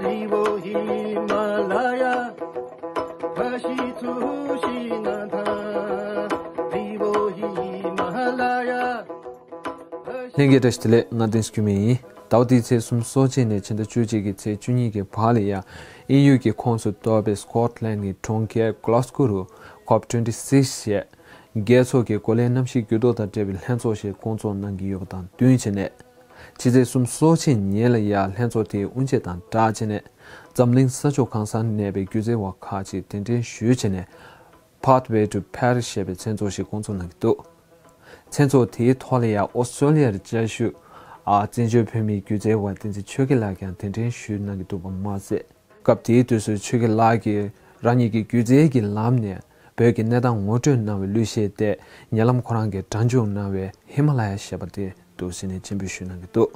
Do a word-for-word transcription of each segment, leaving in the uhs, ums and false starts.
རི་བོ་ཧི་མ་ལ་ཡ། བཀྲ་ཤིས་འཚོ་བྱེད་རྣམ་ཐར། རི་བོ་ཧི་མ་ལ་ཡ། ལྷན་རྒྱས་བཀྲ་ཤིས་བདེ་ལེགས། ང་བསྟན་འཛིན་འགྱུར་མེད་ཡིན། ཟླ་བ་འདིའི་ཚེས་སུམ་ཅུ་སོ་གཅིག་ནས་ཕྱི་ཟླ་བཅུ་གཅིག་གི་ཚེས་བཅུ་གཉིས་ཀྱི་བར་ལ་ཡ། ཨེ་ཡུ་གི་ཁོངས་སུ་གཏོགས་པའི་སི་ཀོཊ་ལན་གྱི་གྲོང་ཁྱེར་གྷ་ལ་སྒོ་རུ་ཀོབ་ཊུ་ཝེན་ཊི་སིག་ཞེས་རྒྱལ་ཚོགས་ཀྱི་གོ་ལའི་གནམ་གཤིས་འགྱུར་ལྡོག་དང་འབྲེལ་བའི་ལྷན་ཚོགས་ཤིག་བསྐོང་ཚོགས་གནང་གི་ཡོད་པ་དང་བསྟུན་བྱས་ནས། ཕྱི་ཚེས་སུམ་ཅུ་སོ་གཅིག་ཉིན་ལ་ཡ་ལྷན་ཚོགས་དེའི་དབུ་འབྱེད་དང་སྦྲགས་བྱས་ནས། འཛམ་གླིང་ས་ཕྱོགས་གང་སར་གནས་པའི་སྒྱུ་རྩལ་བ་ཁག་ཅིག་གདན་འདྲེན་ཞུས་བྱས་ནས། Pathway to Paris ཞེས་པའི་མཚན་ཚོགས་ཤིག་བསྐོང་ཚོགས་གནང་གི་འདུག་མཚན་ཚོགས་དེའི་ཐོག་ལ་ཡ་ཨོ་སི་ཀྲོ་ལི་ཡར་བཅའ་བཞུགས་ཨ་བཙན་བྱོལ་བོད་མིའི་སྒྱུ་རྩལ་བ་བསྟན་འཛིན་ཆོས་རྒྱལ་ལགས་ཀྱང་གདན་འདྲེན་ཞུས་གནང་གི་འདུག་པ་མ་ཟད། སྐབས་དེའི་དུས་སུ་ཆོས་རྒྱལ་ལགས་ཀྱིས་རང་ཉིད་ཀྱི་སྒྱུ་རྩལ་གྱི་ལམ་ནས་བོད་ཀྱི་གནས་སྟངས་ངོ་སྤྲོད་གནང་བའི་གླུ་གཞས་ཏེ། ཉེ་ལམ་ཁོ་རང་གིས་སྒྲ་འཇུག་གནང་བའི་ཧི་མ་ལ་ཡ་ཞེས་པ་དེ་འདུག་ཟེར་ནས་སྤྱན་འབུལ་ཞུས་གནང་གི་འདུག་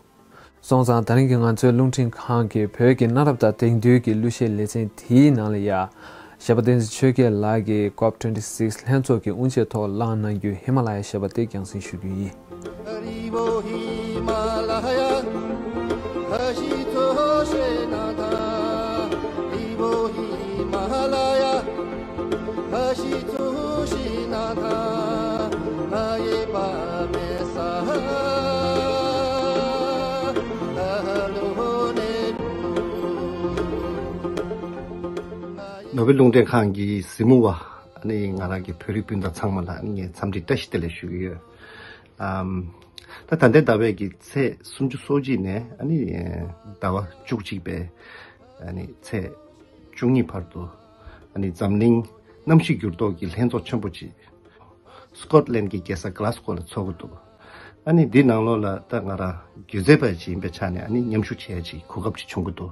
སོང་ཙང་ད་རིང་གི་ང་ཚོའི་རླུང་འཕྲིན་ཁང་གིས་བོད་ཀྱི་གནའ་རབས་དང་དེང་དུས་ཀྱི་གླུ་གཞས་ལེ་ཚན་དེའི་ནང་ལ་ཡ། ཞབས་པ་བསྟན་འཛིན་ཆོས་རྒྱལ་ལགས་ཀྱིས་ཀོབ་ཊུ་ཝེན་ཊི་སིག་ལྷན་ཚོགས་ཀྱི་དབུ་འབྱེད་ཐོག་བླངས་གནང་རྒྱུའི་ཧི་མ་ལ་ཡ་ཞེས་པ་དེ་རྒྱང་སྲིང་ཞུ་རྒྱུ་ཡིན། རི་བོ་ཧི་མ་ལ་ཡ། བཀྲ་ཤིས་འཚོ་བྱེད་རྣམ་ཐར། རི་བོ་ཧི་མ་ལ་ཡ། བཀྲ་ཤིས་འཚོ་བྱེད་རྣམ་ཐར། ང་ཡི་པདྨའི་ས་ལ་ལོ་ནས་འགྲོ། ནོར་བུ་རླུང་འཕྲིན་ཁང་གི་གཟིགས་མོ་བ། ཨ་ནི་ང་རང་གི་བོད་རིགས་སྤུན་ཟླ་ཚང་མ་ལ་ཨ་ནི་ངས་འཚམས་འདྲི་བཀྲ་ཤིས་བདེ་ལེགས་ཞུ་གི་ཡོད། ཨམ། ད་ད་ལྟའི་ཟླ་བའི་གི་ཚེས་སུམ་ཅུ་སོ་གཅིག་ནས་ཨ་ནི་ཟླ་བ་བཅུ་གཅིག་པའི་ཨ་ནི་ཚེས་བཅུ་གཉིས་བར་དུ། ཨ་ནི་འཛམ་གླིང་གནམ་གཤིས་འགྱུར་ལྡོག་གི་ལྷན་ཚོགས་ཆེན་པོ་ཅིག་སི་ཀོཊ་ལན་གྱི་རྒྱལ་ས་གྷ་ལ་སྒོ་ལ་ཚོགས་ཀྱི་འདུག་ཨ་ནི་འདི་ནང་ལོགས་ལ་ད་ང་རང་སྒྱུ་རྩལ་པ་ཅིག་ཡིན་པའི་ཆ་ནས་ཨ་ནི་མཉམ་ཞུགས་བྱེད་ཡ་ཅིག་གོ་སྐབས་ཅིག་བྱུང་གི་འདུག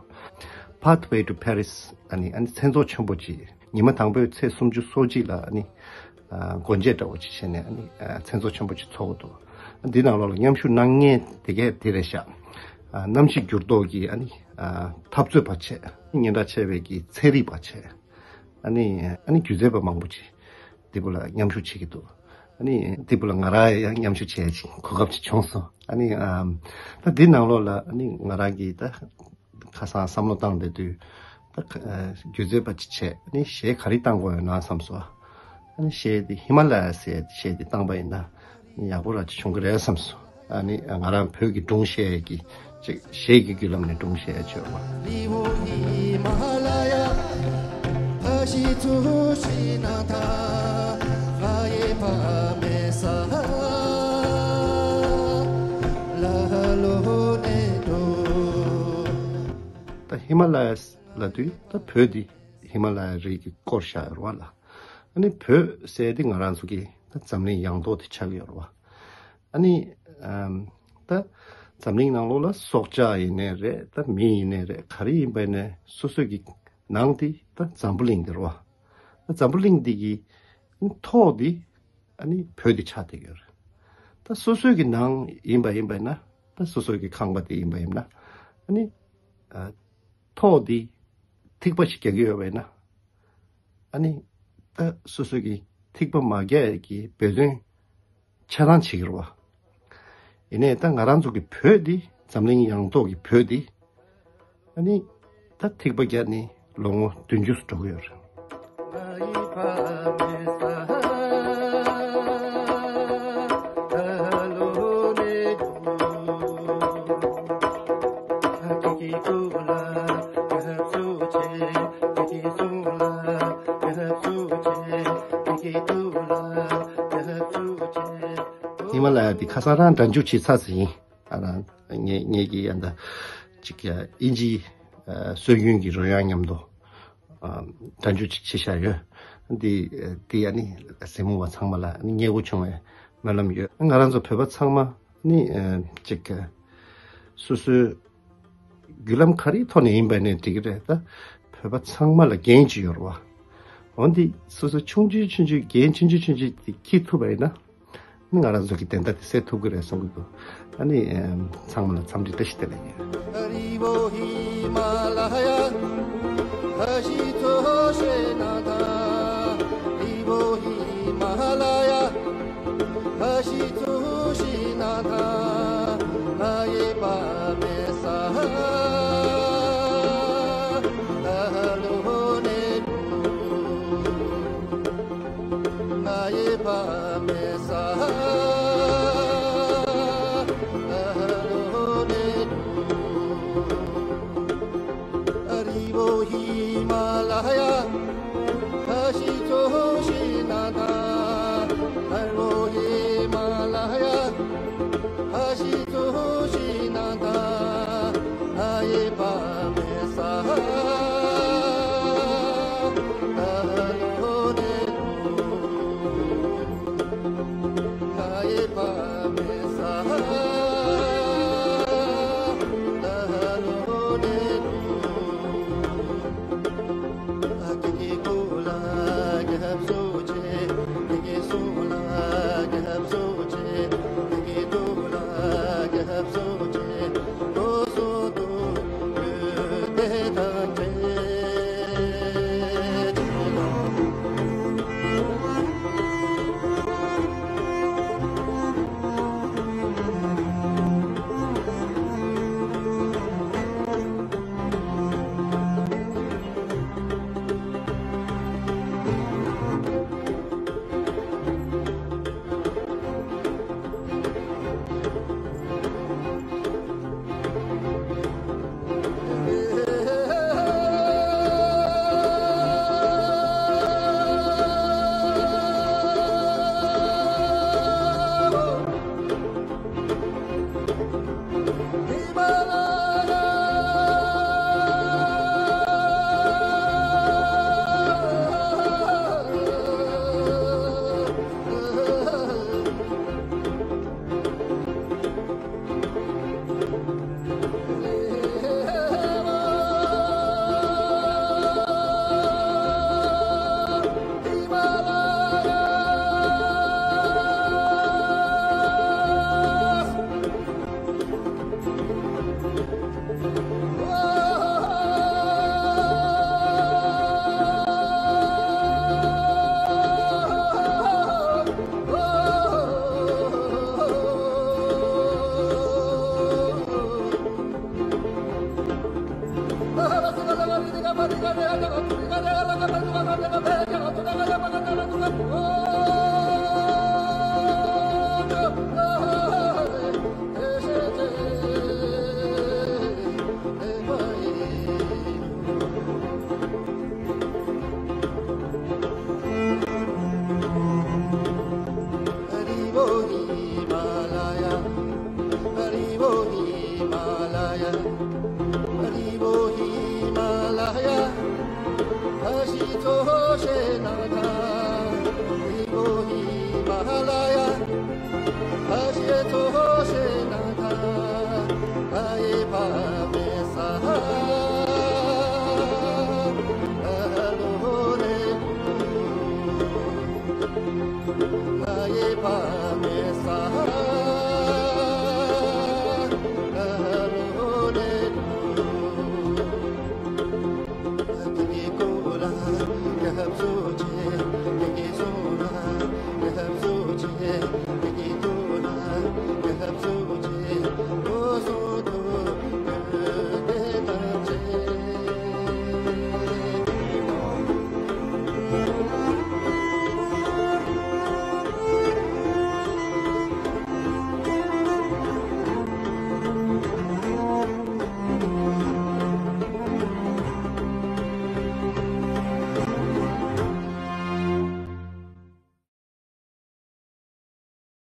Pathway to Paris ཨ་ནི་ཨ་ནི་མཚན་ཚོགས་ཆེན་པོ་ཅིག་ཉི་མ་དང་པོའི་ཚེས་སུམ་ཅུ་སོ་གཅིག་ལ་ཨ་ནི་ཨ་སྒོ་འབྱེད་འདྲ་བོ་ཅིག་བྱས་ནས་ཨ་ནི་ཨ་མཚན་ཚོགས་ཆེན་པོ་ཅིག་ཚོགས་ཀྱི་འདུག་འདི་ནང་ལོགས་ལ་མཉམ་ཞུགས་གནང་མཁན་དེ་གས་དེ་རེད་ཤག་ཨ་གནམ་གཤིས་འགྱུར་ལྡོག་གི་ཨ་ནི་ཨ་འཐབ་རྩོད་པ་བྱས། སྙན་གྲགས་ཆེ་བའི་གི་ཚན་རིག་པ་བྱས། ཨ་ནི་ཨ་ནི་སྒྱུ་རྩལ་པ་མང་པོ་ཅིག་འདི་པོ་ལ་མཉམ་ཞུགས་བྱེད་ཀྱི་འདུག་ཨ་ནི་འདི་པོ་ལ་ང་རང་ཡང་མཉམ་ཞུགས་བྱེད་ཡ་ཅིག་གོ་སྐབས་ཅིག་བྱུང་སོང་། ཨ་ནི་ཨམ་ད་འདི་ནང་ལོགས་ལ་ཨ་ནི་ང་རང་གིས་ད་ཁ་སང་བསམ་བློ་བཏང་བསྡད་དུས་ད་ཁ་ཨ་སྒྱུ་རྩལ་པ་ཅིག་བྱས། ཨ་ནི་གཞས་ག་རེ་བཏང་དགོས་ཡོད་ན་བསམ་སོང་། ཨ་ནི་གཞས་དེ་ཧི་མ་ལ་ཡ་ཟེར་གཞས་དེ་བཏང་པ་ཡིན་ན་ཡག་པོ་ར་ཅིག་བྱུང་གི་རེད་བསམ་སོང་། ཨ་ནི་ང་རང་བོད་ཀྱི་སྒྲུང་བཤད་ཀྱི་ཅིག་གཞས་ཀྱི་བརྒྱུད་ལམ་ནས་སྒྲུང་བཤད་ཆོག་པ། རི་བོ་ཧི་མ་ལ་ཡ། བཀྲ་ཤིས་འཚོ་བྱེད་རྣམ་ཐར། ང་ཡི་པདྨའི་ས་ལ་ལོ་ནས་འགྲོ། ད་ཧི་མ་ལ་ཡ་ལབ་དུས་ད་བོད་འདི་ཧི་མ་ལ་ཡ་རི་གི་སྐོར་བཞག་ཡོད་རེད་བ་ལ། ཨ་ནི་བོད་ཟེར་དེ་ང་རང་ཚོ་གི་ད་འཛམ་གླིང་ཡང་ཐོག་དེ་ཆགས་ཀྱི་ཡོད་རེད་བ། ཨ་ནི་ཨམ་ད་འཛམ་གླིང་ནང་ལོགས་ལ་སྲོག་ཆགས་ཡིན་ནའི་རེད། ད་མི་ཡིན་ནའི་རེད། ག་རེ་ཡིན་པ་ཡིན་ནའི་སོ་སོ་གི་ནང་དེ་ད་འཛམ་བུ་གླིང་དེ་རེད་བ། ད་འཛམ་བུ་གླིང་འདི་གི་ཐོག་འདི་ཨ་ནི་བོད་དེ་ཆགས་བསྡད་ཡོད་རེད། ད་སོ་སོ་གི་ནང་ཡིན་པ་ཡིན་པ་ཡིན་ན། ད་སོ་སོ་གི་ཁང་པ་དེ་ཡིན་པ་ཡིན་ན། ཨ་ནི་ཨ་ཐོག་འདི་ཐིགས་པ་ཞིག་རྒྱག་གི་ཡོད་པ་ཡིན་ན། ཨ་ནི་ད་སོ་སོ་གི་ཐིགས་པ་མ་རྒྱག་གི་འབད་བརྩོན་ཆ་ཚང་བྱེད་ཀྱི་རེད་བ། ཡིན་ནའི་ད་ང་རང་ཚོ་གི་བོད་འདི་འཛམ་གླིང་ཡང་ཐོག་གི་བོད་འདི་ཨ་ནི་ད་ཐིགས་པ་བརྒྱབ་ནས་ལོ་ངོ་བདུན་ཅུ་སོ་འགྲོ་གི་ཡོད་རེད། ཧི་མ་ལ་ཡ་འདི་ཁ་སང་རང་སྒྲ་འཇུག་བྱས་ཚར་ཟིན་ཡིན། ཨ་རང་ངེད་ངེད་ཀྱི་ཡ་ད་ཅིག་ཨིན་ཇིའི་སྲོལ་རྒྱུན་གྱི་རོལ་དབྱངས་མཉམ་དུ་སྒྲ་འཇུག་ཅིག་བྱས་བཞག་ཡོད། འདི་འདི་ཡ་ནི་གཟིགས་མོ་བ་ཚང་མ་ལ་ནི་མཉེས་པོ་བྱུང་བའི་སྨོན་ལམ་ཡོད། ང་རང་ཚོ་བོད་པ་ཚང་མ་ནི་ཅིག་སོ་སོའི་བརྒྱུད་ལམ་ག་རེའི་ཐོག་ནས་ཡིན་པ་ནས་འགྲིག་གི་རེད། ད་བོད་པ་ཚང་མ་ལ་འགན་ཅིག་ཡོད་རེད་བ། འོན་ཏེ་སོ་སོ་ཆུང་ཆུང་ཆུང་ཆུང་འགན་ཆུང་ཆུང་ཆུང་ཆུང་དེ་འཁྱེར་ཐུབ་པ་ཡིན་ན། ང་རང་ཚོ་གི་བདེན་མཐའ་དེ་གསལ་ཐུབ་ཀྱི་རེད་བསམ་གྱི་འདུག་ཨ་ནི་ཚང་མ་ལ་འཚམས་འདྲི་བཀྲ་ཤིས་བདེ་ལེགས་ཡིན། རི་བོ་ཧི་མ་ལ་ཡ། བཀྲ་ཤིས་འཚོ་བྱེད་རྣམ་ཐར། རི་བོ་ཧི་མ་ལ་ཡ། བཀྲ་ཤིས་འཚོ་བྱེད་རྣམ་ཐར། ང་ཡི་པདྨའི་ས་ལ་